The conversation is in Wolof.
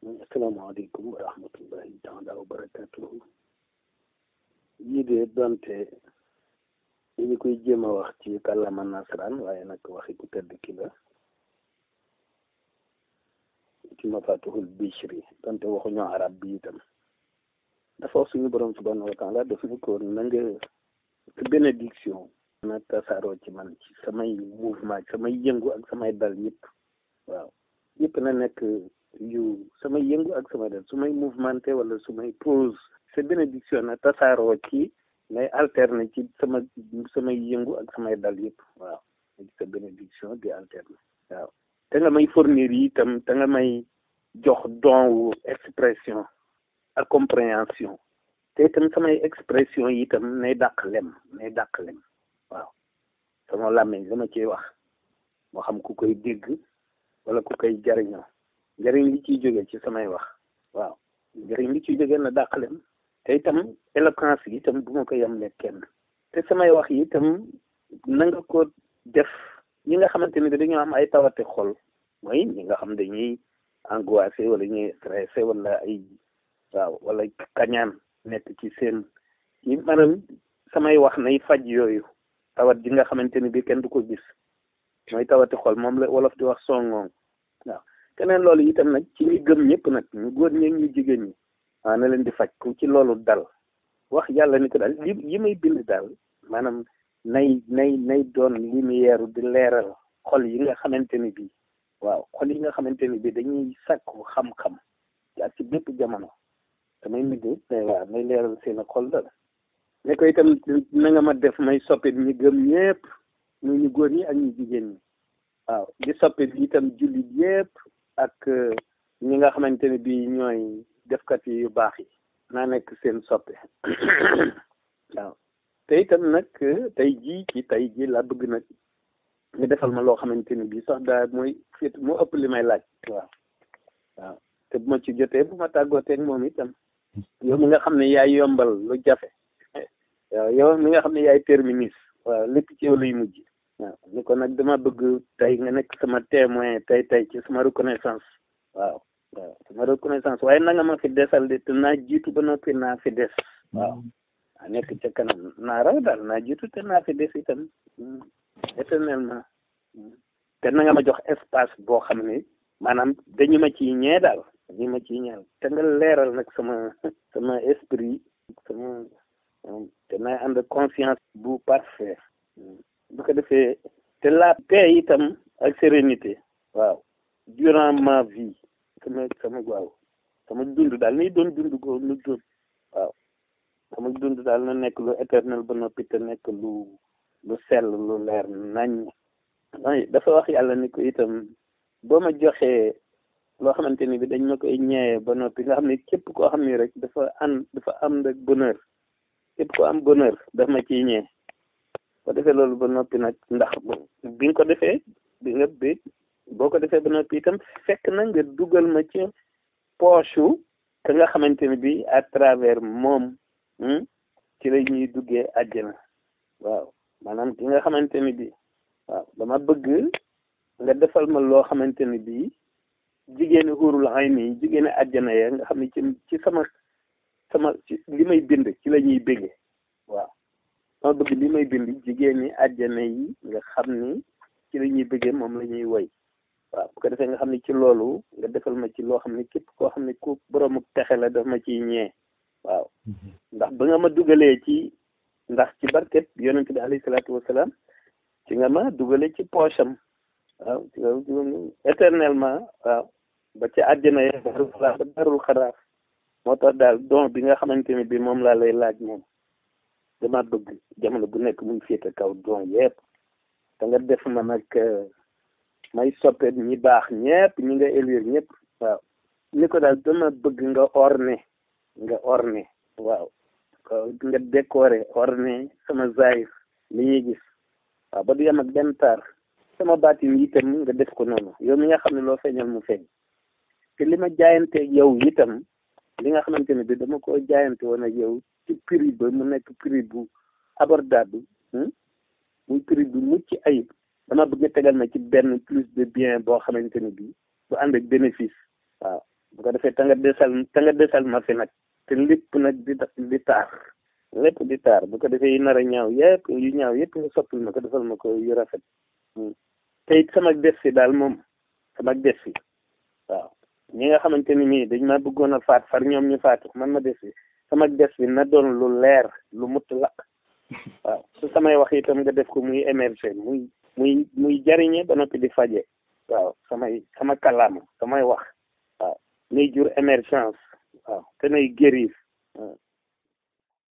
asalaamaaleykum wa rahmatullahi taala wa barakatuhu. yii de donte ñu koy jéem a wax ci kàllaama nasaraan waaye nag waxi ku tedd ki la ci mafatihul bichri donte waxuñu arab bi itam dafa wax suñu borom subhanahu wa taala daf ni ko na nga sa bénédiction na tasaaroo ci man ci samay mouvement samay yëngu ak samay dal yëpp waaw yëpp na nekk yu samay yëngu ak samay dal su may mouvementé wala su may pause sa bénédiction na tasaaroo ci may alterner ci samay yëngu ak samay dal yëpp waaw sa bénédiction di alterner waaw te nga may fournir yi itam te nga may jox don wu expression ak compréhension te itam samay expression yi itam nay dàq lem waaw sama làmmiñ la ma ciy wax moo xam ku koy dégg wala ku koy jariñoo njëriñ li ciy jógee ci samay wax waaw njëriñ li ciy jógee na dàq lem te itam éloquence yi itam bu ma ko yemlee kenn te samay wax yi itam na nga ko def ñi nga xamante ni dañoo am ay tawate xol mooy ñi nga xam dañuy angoissé wala ñuy stressé wala ay waaw wala kañaan nekk ci seen ci maanaam samay wax nay faj yooyu tawat ji nga xamante ni bi kenn du ko gis mooy tawate xol moom la wolof di wax songoong waaw keneen loolu itam nag ci ñi gëm ñëpp nag ñu góor ñi ñu jigéen ñi waaw na leen di faj ku ci loolu dal wax yàlla ni ko daal yi may bind daal maanaam nay doon lumière di leeral xol yi nga xamante ni bii waaw xol yi nga xamante ni bii dañuy sàkku xam-xam ak ci bépp jamono damay mujj waaw may leeral seen xol dal ne ko itam na nga ma def may soppit ñi gëm ñëpp muy ñu góor ñi ak ñu jigéen ñi waaw di soppit itam jullit yëpp ak ñi nga xamante ne bii ñooy defkat yi yu baax yi naa nekk seen soppe waaw te itam nag tey jii laa bëgg nag nga defal ma loo xamante ni bii sax daal mooy fit moo ëpp li may laaj waaw te bu ma ci jotee bu ma tàggooteeg moom itam yow mi nga xam ne yaay yombal lu jafe waaw yow mi nga xam ne yaay terminus waaw lépp ci yow lay mujj waaw ni ko nag dama bëgg tey nga nekk sama témoin tey ci sama reconnaissance waaw sama reconnaissance waaye na nga ma fi desal de te naa jiitu ba noppi naa fi des waaw a nekk ca kanam naa raw daal naa jiitu te naa fi des itam éternellement te na nga ma jox espace boo xam ne maanaam dañu ma ciy ñee daal dañu ma ciy ñeel te nga leeral nag sama esprit sama te naa ànd conscience bu parfait bu ko defee te la paix itam ak sérénité waaw durant ma vie sama dund daal ni doon dund ko lu dund waaw sama dund daal na nekk lu éternel ba noppi te nekk lu sell lu leer nañ dafa wax yàlla ni ko itam boo ma joxee loo xamante ni bi dañ ma koy ñeewee ba noppi nga xam ne képp koo xam ne rek dafa am rek bonheur képp ko am bonheur daf ma ciy ñee ko defee loolu ba noppi nag ndax bi nga ko defee boo ko defee ba noppi itam fekk na nga dugal ma ci poche ka nga xamante ni bi à travers moom ci la ñuy duggee àjjana waaw maanaam ki nga xamante ni bi waaw dama bëgg nga defal ma loo xamante ni bi jigéeni xuurul ayni yi jigéeni àjjana ya nga xam ne ci sama ci li may bind ci la ñuy béggee waaw dama bëgg li may bind jigéeni àjjana yi nga xam ni ci la ñuy béggee moom la ñuy woy waaw bu ko defee nga xam ne ci loolu nga defal ma ci loo xam ne képp koo xam ne ku boroomu texe la daf ma ciy ñee waaw ndax ba nga ma dugalee ndax ci barket yonent bi alayhi salaatu wasalaam ci nga ma dugalee ci poche am waaw ci éternellement waaw ba ci àjjana ya ba darul xaraar moo tax daal don bi nga xamante ne bi moom laa lay laaj moom dama bëgg jamono bu nekk muy féete kaw don yëpp te nga def ma nag may soppet ñi baax ñëpp ñi nga élire ñëpp waaw ni ko daal dama bëgg nga orné waaw nga décoré orné sama zahir li ñuy gis waaw ba du yem ak benn taar sama baatin itam nga def ko noonu yow mi nga xam ne loo feeñal mu feeñ te li ma jaayante yow itam li nga xamante ne bi dama ko jaayante woon ak yow ci prix ba mu nekk prix bu abordable muy prix bu mucc ayib dama bëgg nga tegal ma ci benn plus de bien boo xamante ne bi bu ànd ak bénéfice waaw bu ko defee ta nga desal ma fi nag te lépp nag di taar lépp di taar bu ko defee yu nar a ñaaw yëpp yu ñaaw yëpp nga soppil ma ko defal ma ko yu rafet te it sama des fi daal moom sama des fi waaw ñi nga xamante ni nii dañ ma bëggoon a faat far ñoom ñu faatu man ma des fi sama des fi na doon lu leer lu mutt laq waaw su samay wax itam nga def ko muy émerger muy jariñe ba noppi di faje waaw sama kàllaama samay wax waaw nay jur émergence waaw te nay guérir